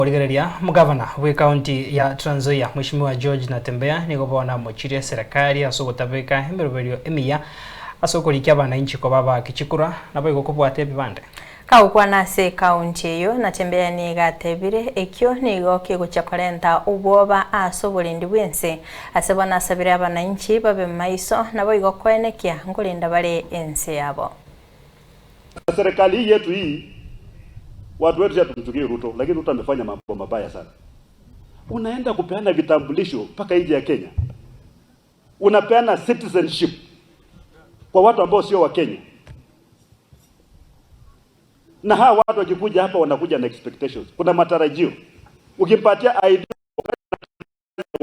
Origereria mugavana bwe county ya Trans Nzoia Mheshimiwa George Natembeya nigo bona mochirie serikali ase ogotabeka emiroberio emiya ase okorikia abananchi koba bakichikura nabo igo kobwata ebibande. Kagokwana ase ekaunti eyo, Natembeya nigo atebire ekio nigo kegochia korenta obwoba ase oborendi bwense ase bono asabire abananchi babe maiso nabo igo koenekia nkorinda bare ense yabo. Serikali hii yetu hii, watu wetu hatumchukii Ruto, lakini Ruto amefanya mambo mabaya sana. Unaenda kupeana vitambulisho mpaka nje ya Kenya, unapeana citizenship kwa watu ambao sio wa Kenya, na hawa watu wakikuja hapa wanakuja na expectations, kuna matarajio. Ukimpatia ID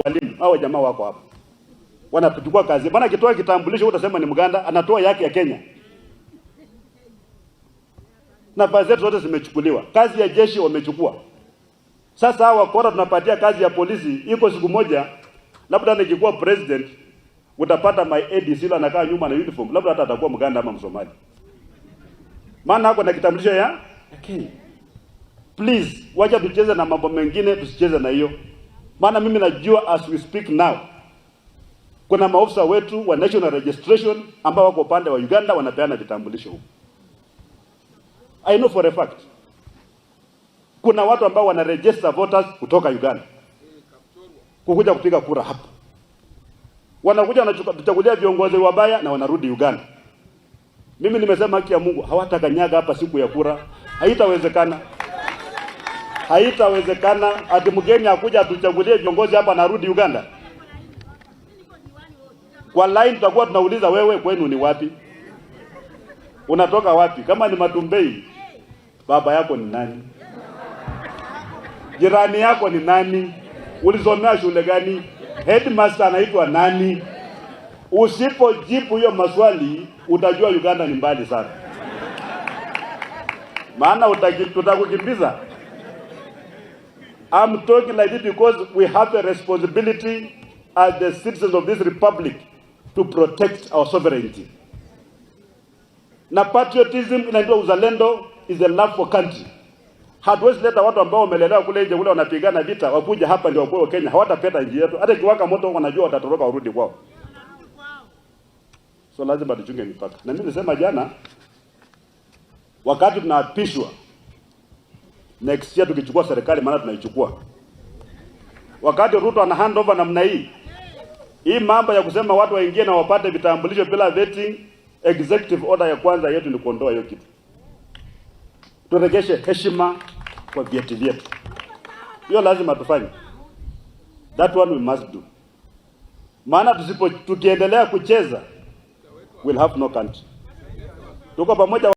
walimu, hawa jamaa wako hapa wanachukua kazi bana, akitoa kitambulisho utasema ni Mganda, anatoa yake ya Kenya. Nafasi zetu zote zimechukuliwa, kazi ya jeshi wamechukua. Sasa hawa wakora tunapatia kazi ya polisi. Iko siku moja, labda nikikuwa president, utapata my ADC anakaa nyuma na uniform, labda hata atakuwa Mganda ama Msomali, maana ako na kitambulisho ya Kenya. Please, wacha tucheze na mambo mengine, tusicheze na hiyo, maana mimi najua as we speak now kuna maofisa wetu wa national registration ambao wako upande wa Uganda wanapeana vitambulisho huko. I know for a fact kuna watu ambao wana register voters kutoka Uganda kukuja kupiga kura hapa, wanakuja wanatuchagulia viongozi wabaya na wanarudi Uganda. Mimi nimesema haki ya Mungu, hawatakanyaga hapa siku ya kura, haitawezekana, haitawezekana ati mgeni akuja atuchagulie viongozi hapa narudi Uganda. Kwa line tutakuwa tunauliza wewe, kwenu ni wapi? Unatoka wapi? Kama ni Matumbei, baba yako ni nani? Jirani yako ni nani? Ulisomea shule gani? Headmaster anaitwa nani? Usipojibu hiyo maswali, utajua Uganda ni mbali sana, maana tutakukimbiza. I'm talking like this because we have a responsibility as the citizens of this republic to protect our sovereignty. Na patriotism inaitwa uzalendo, is a love for country. Hatuwezi leta watu ambao wamelelewa kule nje kule wanapigana vita wakuja hapa ndio wakuwe Kenya, hawatapenda nchi yetu. Hata ikiwaka moto wanajua watatoroka warudi kwao. So lazima tuchunge mipaka. Na mimi nilisema jana, wakati tunaapishwa next year tukichukua serikali, maana tunaichukua. Wakati Ruto ana hand over namna hii, hii mambo ya kusema watu waingie na wapate vitambulisho bila vetting, executive order ya kwanza yetu ni kuondoa hiyo kitu. Turegeshe heshima kwa vyeti vyetu. Hiyo lazima tufanye. That one we must do. Maana tusipo tukiendelea kucheza we'll have no country. Tuko pamoja.